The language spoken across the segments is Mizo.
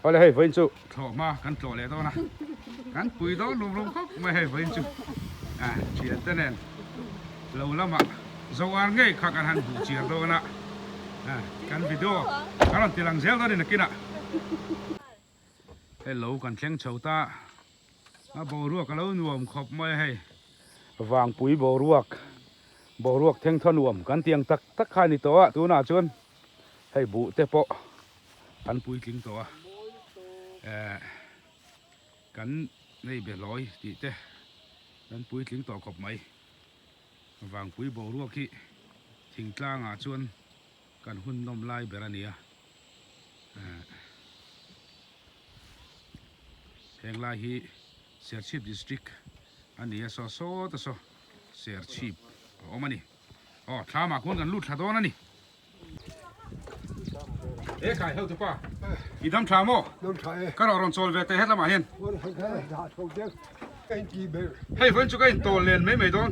Awle hei vawiin chu thlawh hma kan tlawh leh dawn a, kan pui dawn rum rum khawp mai hei vawiin chu thian te nen lo lamah zoar ngei kha kan han hmuh chiar dawn a, kan video kan rawn ti lang zel dawn a ni nakinah. Hei lo kan thleng chho ta a boruak a lo nuam khawp mai a hei. Vangpui boruak, boruak thengthaw nuam kan ti ang tak tak kha a ni tawh a tunah chuan hei buh te pawh an puitling tawh a eh kan nei be hlawi tih te an puitling tawh khawp mai. Vangpui boruak hi thingtlangah chuan kan hun nawm lai ber a ni a eh heng lai hi Serchhip district a ni a saw sawt a saw Serchhip a awm a ni aw thlamah khuan kan lut thla dawn a ni. He khai ho tupa i dam tha maw? Dam tha e. Ka rawh rawn chawl ve teh het lamah hian. Dah tho deuh ka in ti ber. Hei vawiin chu ka in tawl len mai mai dawn.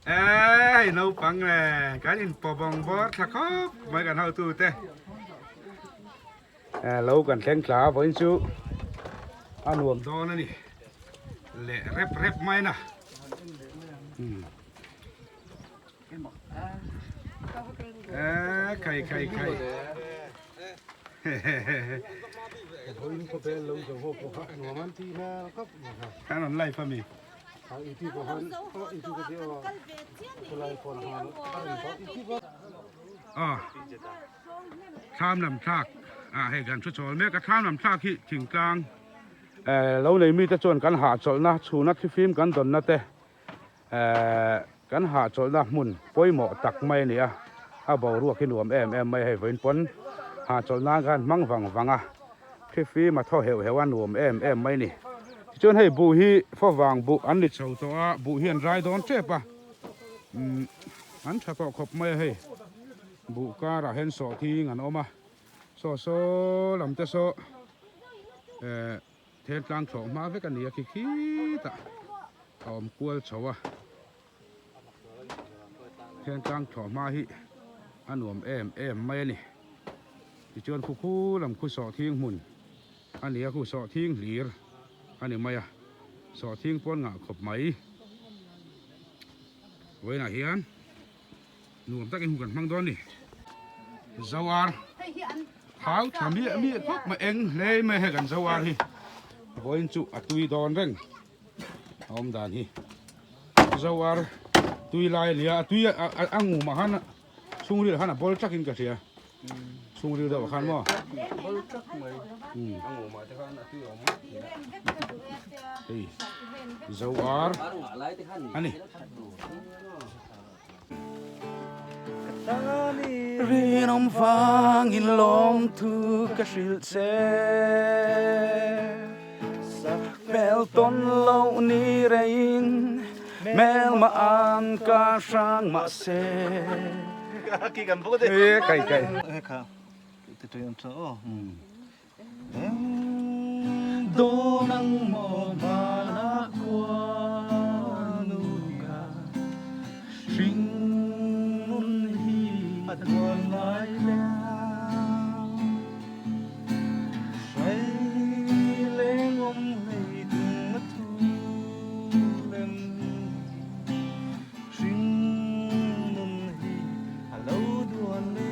Hei naupang le kan in paw bawng bawr thla khawp mai kan hotu te. Lo kan thleng thla a vawiin chu a nuam dawn a ni. Leh rep rep mai na. Khai khai khai Kan rawn live a mi Aw Thlam lam thlak ah hei kan thu chawl mek a thlam lam thlak hi thingtlang lo nei mite chuan kan hahchawlhna chhuna thlifim kan dawnna te Ehh kan hahchawlhna hmun pawimawh tak mai a ni a, a boruak hi nuam em em mai a hei vawiin pawn hahchawlh nan khan hmang vang vang a, thlifim a thaw heuh heuh a nuam em em mai a ni. Tichuan hei buh hi favang buh an ni chho tawh a, buh hi an rai dawn tep a, umm an tha tawh khawp mai a hei buh karah hian sawhthing an awm a, saw saw lam te saw ehh. Thentlang thlawh hma vek a ni a khi khitah a awm kual chho a, Thentlang thlawh hma hi a nuam em em mai a ni. Tichuan khu khu lam khu sawhthing hmun a ni a, khu sawhthing hlir a ni mai a, sawhthing pawn ngah khawp mai. Vawiinah hian. Nuam takin hun kan hmang dawn ni. Zoar thau tha miah miah khawp mai eng hle mai hei kan zoar hi. Vawiin chu a tui dawn reng a awm dan hi. Zoar tui lai a nia a tui a ngumah khan chhungril khan a bawl tlakin ka hria. Chhungril deuh ah khan maw. Bawl tlak mai a ngumah te khan a tui awm Hei zoar a ni. Rinawm vangin lawmthu ka hrilh che Hmel tawn loh ni reiin hmel mah an ka hrang mahse Kai kai. Dawn ang maw vanah khuanu ka hring nun hi a tuan lai leng. Hrai leng awm hlei tung a thu lem hring nun hi a lo duan le.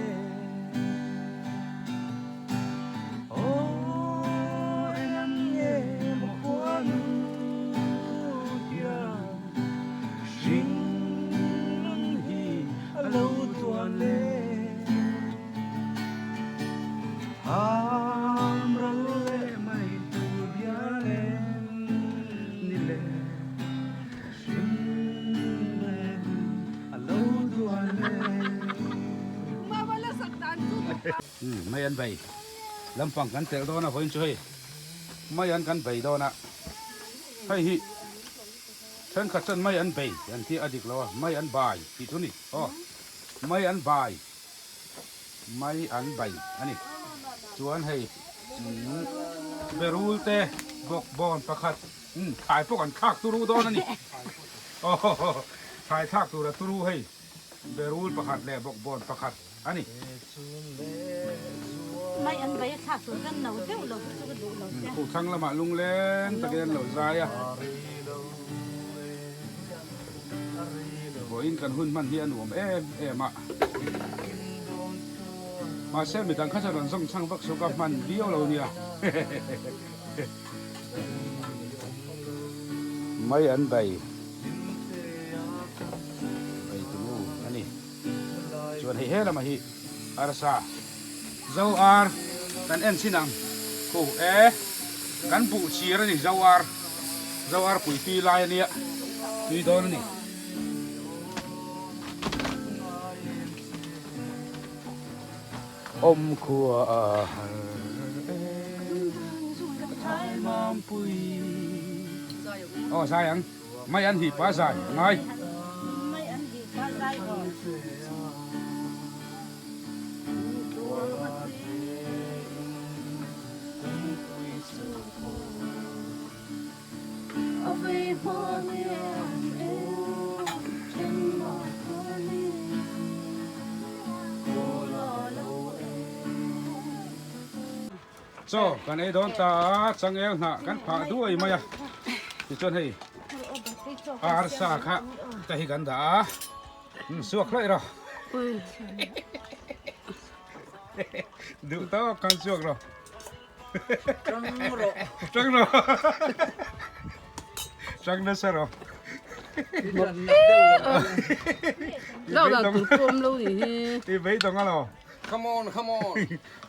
Mai an bei lampang kan telh dawn a vawiin chu hei mai an kan bei dawn a hei hi thenkhat chuan mai an bei an tih a dik lo a mai an bai tih chu a ni aw mai an bai mai an bai a ni chuan hei berul te bawkbawn pakhat thlai pawh kan thlak turu dawn a ni aw thlai thlak tur a turu hei berul pakhat leh bawkbawn pakhat. a ni. Khu thlang lamah lungleng takin an lo zai a. Vawiin kan hun hman hi a nuam em em a. Mahse midang kha chuan rawn zawng chhang vak suh ka hman viau lo nia. Mai an bai. Bai tunu a ni. Chuan hei he lamah hi arsa zo ar kan en chin ang khu e kan buh chir a ni zo ar zo ar pui tui lai a nia tui dawn a ni. Awm khua a har e ka thai mampui. Aw zai ang. Mai an hi pa zai a ngai. Mai an hi pa zai aw. Chaw kan ei dawn ta a, changel hnah kan phah duai mai a, tichuan hei arsa kha te hi kan dah a, suak hlawih rawh duh tawk khan suak rawh tang rawh tang rawh tang nasa rawh Lau dan tur pawh awm lo nih hi. I beidawng a lo. Come on, come on.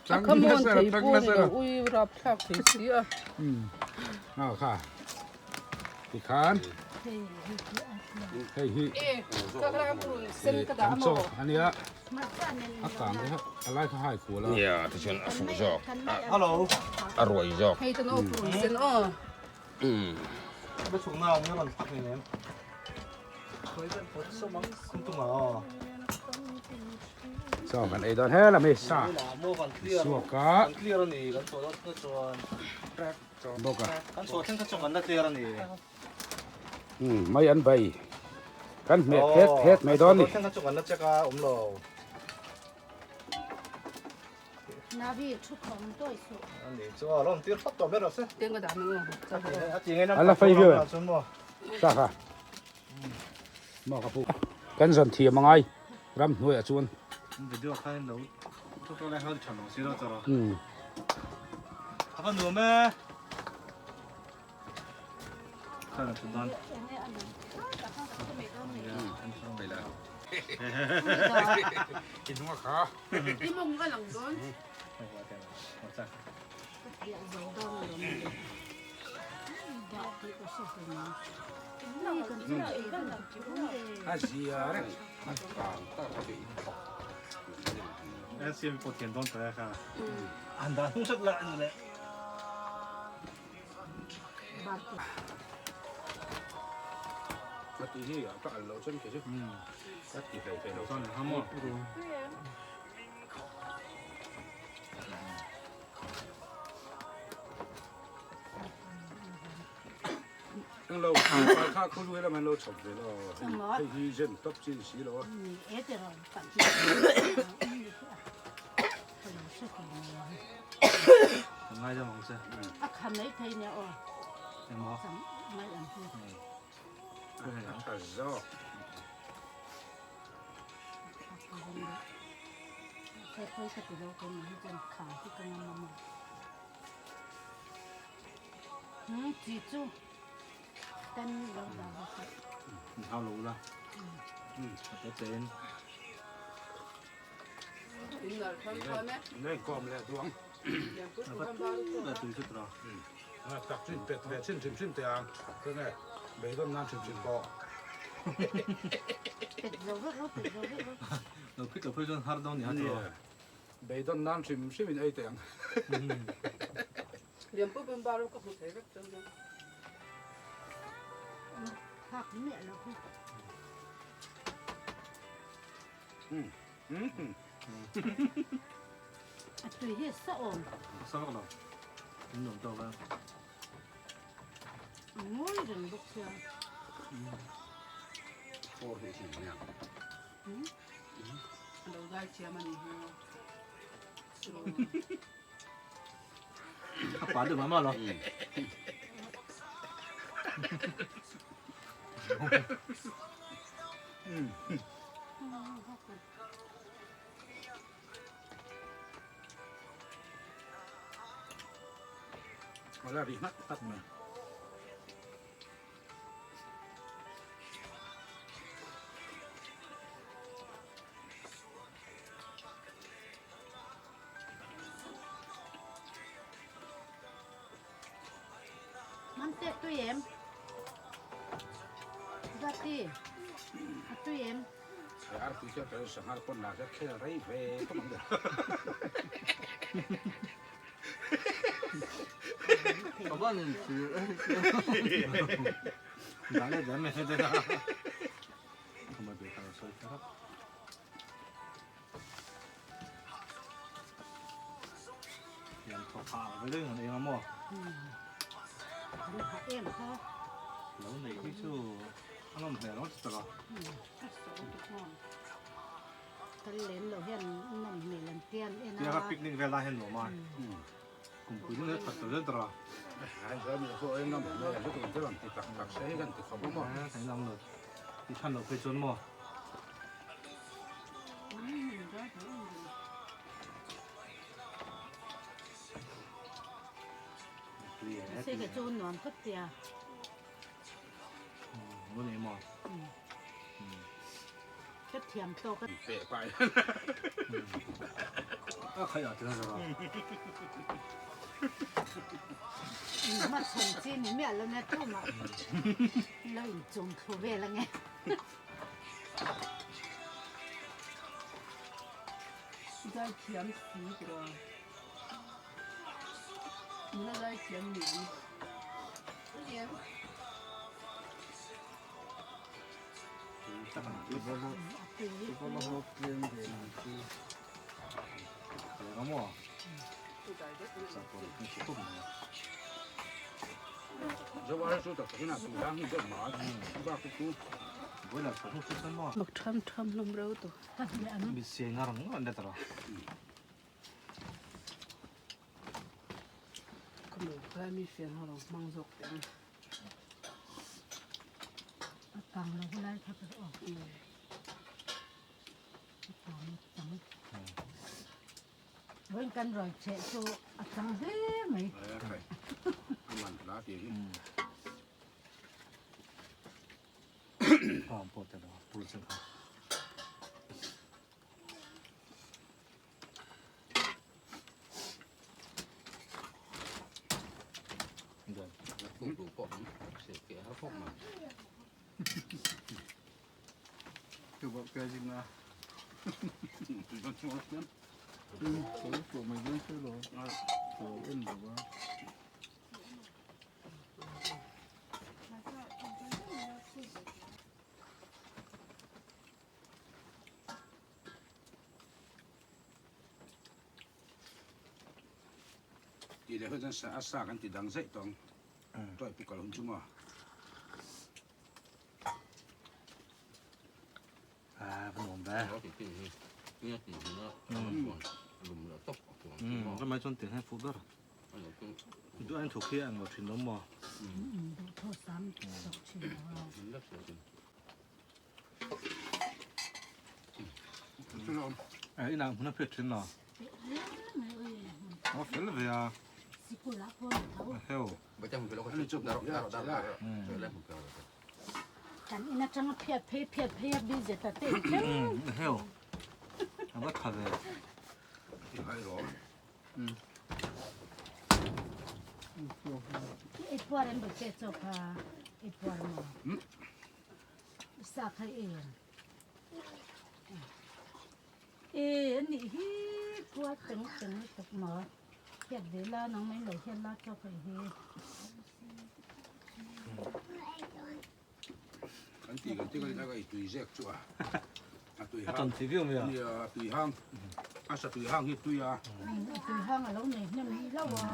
A come on thei pawh ni lo ui rap thlak thei si a. Aw kha. Tikhan. Hei hi. Kan chaw ania. A kang te a lai kha hai kual a. Nia tichuan a fuh zawk. Hello. A ruai zawk. Hei tan aw purun sen aw. Ka chhuk na awm rawn thak nei em. Chaw kan ei dawn helam hi sa suak a bawk a mai an bai kan hmeh phet phet mai dawn ni. A la fei viau em? Sa kha maw ka pu kan zawn thiam angai ram hnuaiah chuan A zia reng a kang tak a bih A ti hi ka al loh chuan kei chu ka ti hlei thei lo. Englo pa kha khu lui lam an lo chhawp ve lo hei hi zen tawp chin si lo a. A tha zawk. Nei kawm leh duang. Tak chin pet ve chin hrim hrim teh ang. Tunge beidawn nan hrim hrim pawh. Beidawn nan hrim hrim in ei teh ang. Pa deuh mah mah lo. Wala ri nghat nghat mai. Mante tui em? Zati, a tui em? Ar tui hian kan sanghal pawn lah hian khel rei ve khawp ang der. Ka ban in thlir Dah leh dah mai der a. Ka ma be ka sawi kher a. Hian thawk hah ve reng an eng a maw? Hah em kha. Lo neih hi chu a nawm hmel ngawt tak a. Kal lem lo hian nawm hmel an tian en a. Tia kha picnic vel lai hian nuam a. Kumpui hnung hian that ta zel tawh a. Ai chuan mi pawh en nawm hmel lutuk ang te rawn ti tak tak se hi kan ti khawp a maw. Kan lang lo ti than lo phei chuan maw. Se ka chu nuam khawp tia. Lo nei maw. Ka thiam tawk a. Pe pai. A khai a tina zara. Ma chhan chi ni miah lo nia tu mah lo in chum thlu vel ange. Zai thiam si tiraw. Nula zai thiam ni ang. Mak ṭham ṭham hlawm reuh tawh. Ka hmuh kha mi fian ho lo hmang zawk teh ang. A kang lo lai kha ka aw. A kang a chang. Vawiin kan rawi cheh chu a chang hle mai. A man hla tih hi. Pawm pawh tel a pur chen kha. Tih leh hun chuan a sa kan ti dang zaih tawh ang tawih pu kal hun chu maw. Ramai chuan tiang hian fuh ber. Duh aiin thuk hi a englo thin lo maw? Duh sam chawk thin lo a. Inah hmun a phiat thin lo. A fel ve a. Heo. Kan in atang a phiat phei phiat phei a busy ta te thleng. Heo. A va tha ve. I puar em bul che chaw kha i puar maw? Sa kha i ei em? E anih hi puar teng teng lutuk maw? Hiat ve la nang mai lo hian la chaw kha i hi. Kan tih kan tih kan tih i tui zek chu a. A tui hang. A tan chi viau mai a. Nia a tui hang. A sa tui hang hi tui a. A tui hang a lo nei hnem hi lo a.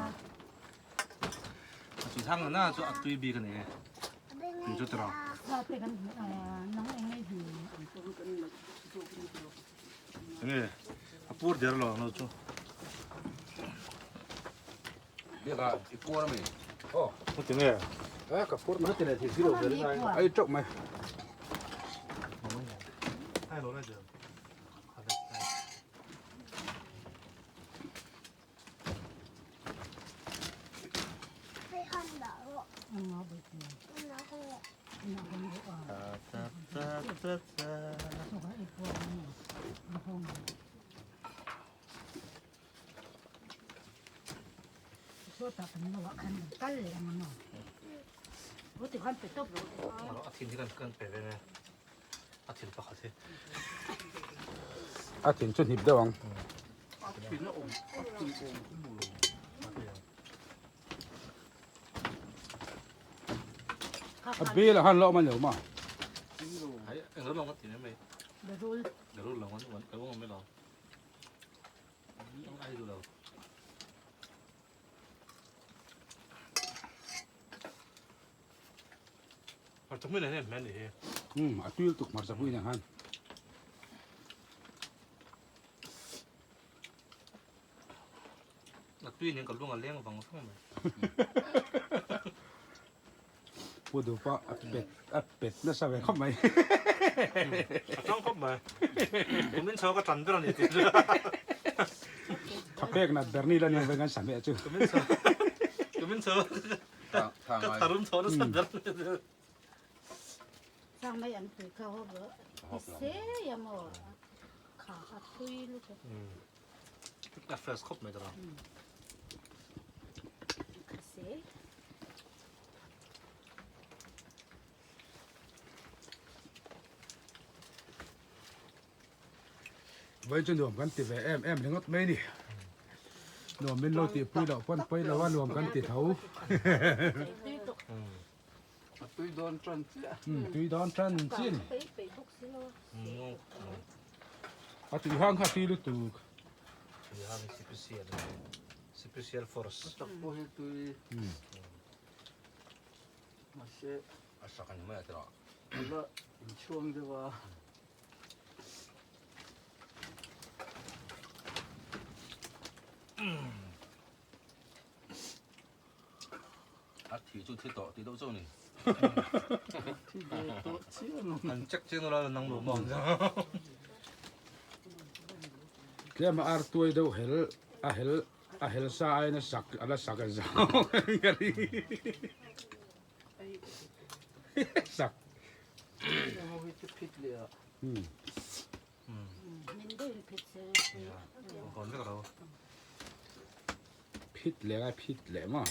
A tui hang na chu a tui bik a ni e. Tui chu tira. Sa te kan nang eng ei hi. Enge a pur der lo ang lo chu. Biaka i puar ami? Aw. Ti nge? Eh ka pur mai. Ai teuh mai. A thin chu hnip deuh ang. A bil a han lawm a ni lo ma. A tui lutuk hmarcha pui nen khan. A tui nen ka lung a leng vang vang mai. Pu Dupa a pet a pet nasa ve khawp mai. A tang khawp mai. Kumin chho ka tan ber a ni tih chu. Tha pek nat ber ni la ni veng an sa meh chu. Kumin chho kumin chho ka tharum chho nasa ber a ni. Sang mai an tui kha hawp rawh. Se ya maw kha a tui lutuk. A fresh khawp mai tara. Vai chu nuam kan ti ve em em ringawt mai ni. Nuam min lo tih pui loh pawn pawi lo a nuam kan ti tho. A tui dawn tan chiah. Tui dawn tan chiah ni. A tui hang kha tui lutuk. Tui hang hi special special force. A tak pawh hi tui. Mahse a sak a ni mai a tira. Ala inchhuang deuh a. A thi chu thi tawh tih deuh chauh a ni. Thi ve tawh chiah lo. An check chiang lo la nang lo maw. Tlem a ar tuai deuh hel a hel a hel sa aiin a sak a la sak a zau ka ring. Sak. Phit leh a. Phit leh ngai phit leh maw.